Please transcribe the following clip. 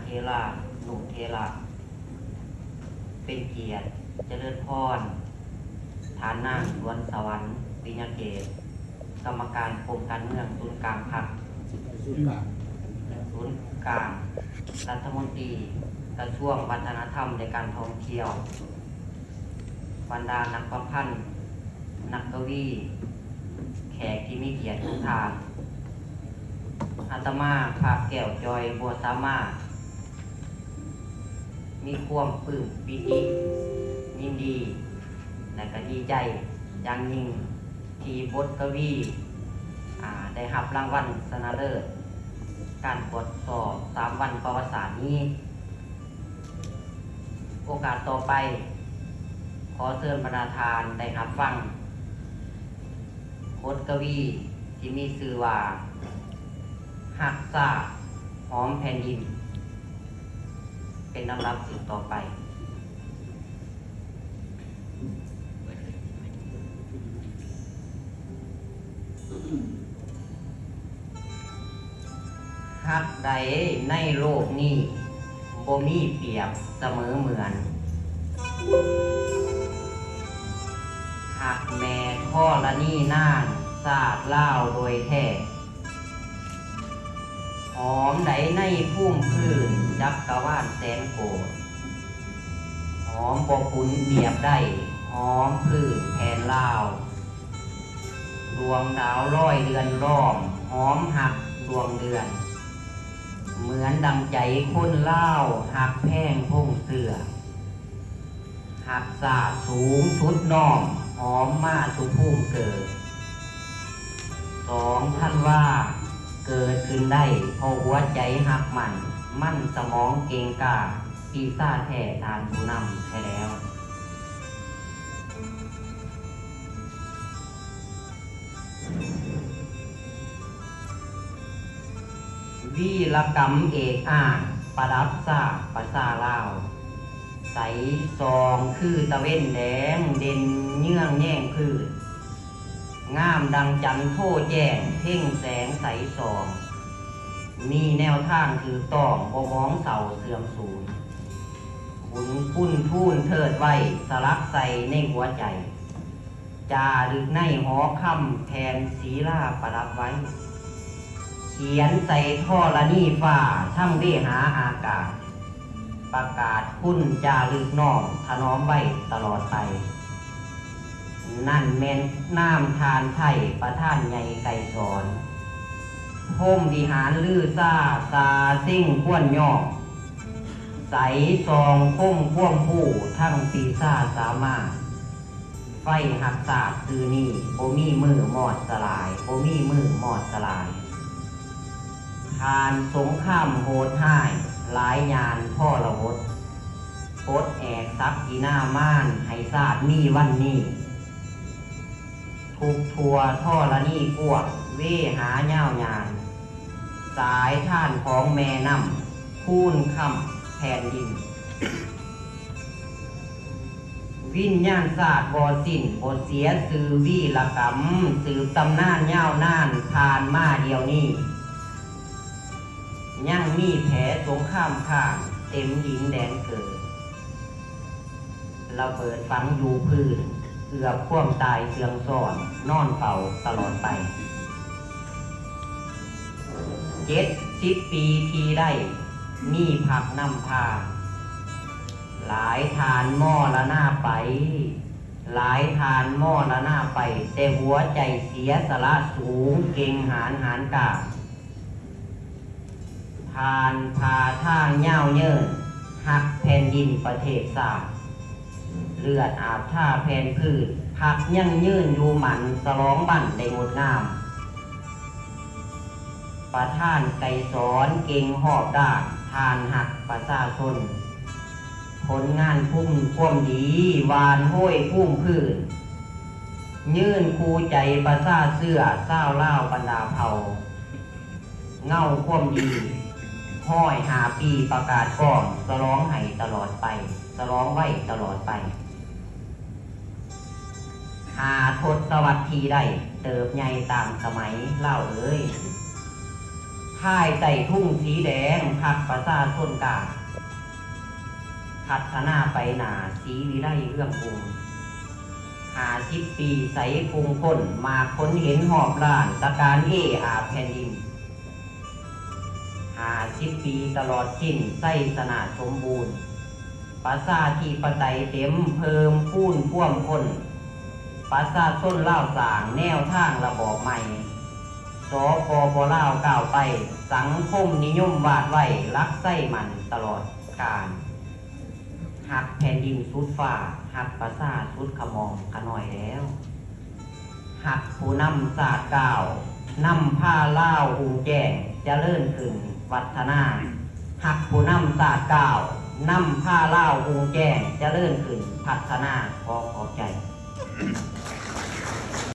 ເທລາ ນຸເທລາ ເປັນກຽດຈະເລີນພອນ ທ່ານນາງ ສວນສະຫວັນ ວິຍະເກດ ກຳມະການກົມການເມືອງສູນກາງພັກ ສູນກາງ ລັດຖະມົນຕີກະຊວງວັດທະນະທຳ ແລະ ການທ່ອງທ່ຽວ, ບັນດານັກປະພັນ, ນັກກະວີ, ແຂກທີ່ມີກຽດທຸກທ່ານ, ອາດຕະມາ ພະແກ້ວຈ່ອຍ ບົວສາມາດ ມີຄວາມປຶ້ມປີຕິ ຍິນດີ ແລະ ກະດີໃຈຢ່າງຍິ່ງ ທີ່ບົດກະວີ ອາ ໄດ້ຮັບລາງວັນຊະນະເລີດການກວດສອບສາມວັນປະຫວັດສາດນີ້. ໂອກາດຕໍ່ໄປ ຂໍເຊີນບັນດາທ່ານໄດ້ຮັບຟັງບົດກະວີທີ່ມີຊື່ວ່າ ຮັກຊາດ ຫອມແຜ່ນດິນ ເປັນລຳດັບສືບຕໍ່ໄປ. ຮັກໃດໃນໂລກນີ້ ບໍ່ມີປຽບສະເໝີເໝືອນ ຮັກແມ່ທໍລະນີນາງຊາດລາວໂດຍແທ້. ຫອມໃດໃນພູມພື້ນຈັກກະວານແສນໂກດ ຫອມບໍ່ປຸນປຽບໄດ້ ຫອມພື້ນແຜ່ນລາວ ດວງດາວລອຍເດືອນລ້ອມ ຫອມຮັກດວງເດືອນ ເໝືອນດັ່ງໃຈຄົນລາວ ຮັກແພງພົງເຊື້ອ ຮັກຊາດສູງສຸດນ້ອມ ຫອມມາສູ່ພູມເກີດ. ສອງທັນວາ ເກີດຂຶ້ນໄດ້ເພາະຫົວໃຈຮັກໝັ້ນ ມັນສະໝອງເກັ່ງກ້າ ປີຊາແທ້ທ່ານຜູ້ນຳແທ້ແລ້ວ. ວີລະກຳເອກອ້າງ ປະດັບຊາດປະຊາລາວ ໃສສ່ອງຄືຕາເວັນແດງ ເດັ່ນເຍືອງແຍງພື້ນ ງາມດັ່ງຈັນໂທແຈ້ງ ເພັ່ງແສງໃສສ່ອງ ມີແນວທາງຖືກຕ້ອງ ບໍ່ໝອງເສົ້າເສື່ອມສູນ ບຸນຄຸນທູນເທີດໄວ້ ສະຫຼັກໃສ່ໃນຫົວໃຈ ຈາລຶກໃນຫໍຄຳ ແຜ່ນສີລາປະດັບໄວ້ ຂຽນໃສ່ທໍລະນີຟ້າ ທັງເວຫາອາກາດ ປະກາດຄຸນຈາລຶກນ້ອມ ຖະໜອມໄວ້ຕະຫຼອດໄປ. ນັ້ນແມ່ນນາມທ່ານໄພ ປະທານໃຫຍ່ໄກສອນ ພົມວິຫານລືຊາ ສາເສັງຄວນຍອມ ໃສສ່ອງຄົມຄວາມຮູ້ ທັງປີຊາສາມາດ ໄຟຮັກຊາດຊື່ນີ້ ບໍ່ມີມື້ມອດສະຫຼາຍ ບໍ່ມີມື້ມອດສະຫຼາຍ. ຜ່ານສົງຄາມໂຫດຮ້າຍ ຫຼາຍຍານທໍລະຫົດ ປົດແອກສັກກິນາມານ ໃຫ້ຊາດມີວັນນີ້ ທຸກທົ່ວທໍລະນີກວ້າງ ເວຫາຍາວຍານ ສາຍທານຂອງແມ່ນ້ຳ ຄູນຄຳແຜ່ນດິນ. ວິນຍານຊາດບໍ່ສິ້ນບໍ່ເສຍຊື່ວີລະກຳ ສືບຕຳນານຍາວນານຜ່ານມາດຽວນີ້ ຍັງມີແຜສົງຄາມຄ້າງເຕັມດິນແດນເກີດ ລະເບີດຝັງຢູ່ພື້ນ ເກືອບຄວາມຕາຍເຊື່ອງຊ້ອນ ນອນເຝົ້າຕະຫຼອດໄປ. ເຈັດສິບປີທີ່ໄດ້ມີພັກນຳພາ ຫຼາຍທ່ານມໍລະນາໄປ ຫຼາຍທ່ານມໍລະນາໄປ ແຕ່ຫົວໃຈເສຍສະຫຼະສູງ ເກັ່ງຫານຫານກ້າ ຜ່ານຜ່າທາງຍາວເຍີນ ຮັກແຜ່ນດິນປະເທດຊາດ ເລືອດອາບທາແຜ່ນພື້ນ ພັກຢັ້ງຢືນຢູ່ໝັ້ນ ສະຫຼອງບັ້ນໄດ້ງົດງາມ. ປະທານໄກສອນເກັ່ງຮອບດ້ານ ທ່ານຮັກປະຊາຊົນ ຜົນງານຄຸນຄວາມດີ ຫວ່ານໂຮຍພູມພື້ນ ຢືນຄູ່ໃຈປະຊາເຊື້ອ ຊາວລາວບັນດາເຜົ່າ ເງົາຄວາມດີ ຮ້ອຍຫ້າປີປະກາດກ້ອງ ສະຫຼອງໃຫ້ຕະຫຼອດໄປ ສະຫຼອງໄວ້ຕະຫຼອດໄປ. ຫ້າທົດສະວັດທີ່ໄດ້ ເຕີບໃຫຍ່ຕາມສະໄໝ ລາວເອີຍ ໄທ ພາຍໃຕ້ທຸງສີແດງ ພັກປະຊາຊົນກ້າ ພັດທະນາໄປໜ້າ ສີວິໄລເຮືອງອຸ່ງ. ຫ້າສິບປີໃສກຸງຄົນ ໝາກຜົນເຫັນຮອບລ້ານ ຕະການເອອາແຜ່ນດິນ. ຫ້າສິບປີຕະຫຼອດສິ້ນ ໄຊຊະນະສົມບູນ ປະຊາທິປະໄຕເຕັມ ເພີ່ມພູນພວມຄົນ ປະຊາຊົນລາວສ້າງແນວທາງລະບອບໃໝ່ ສປປ ລາວກ້າວໄປ ສັງຄົມນິຍົມວາດໄວ້ ຫຼັກໄຊໝັ້ນຕະຫຼອດການ ຮັກແຜ່ນດິນສຸດຟ້າ ຮັກປະຊາສຸດຂະໝໍ່ຂະໜ້ອຍແລ້ວ ຮັກຜູ້ນຳຊາດກ້າວ ນຳພາລາວຮຸ່ງແຈ້ງຈະເລີນຂຶ້ນວັດທະນາ ຮັກຜູ້ນຳຊາດກ້າວ ນຳພາລາວຮຸ່ງແຈ້ງຈະເລີນຂຶ້ນພັດທະນາ ຂໍຂອບໃຈ.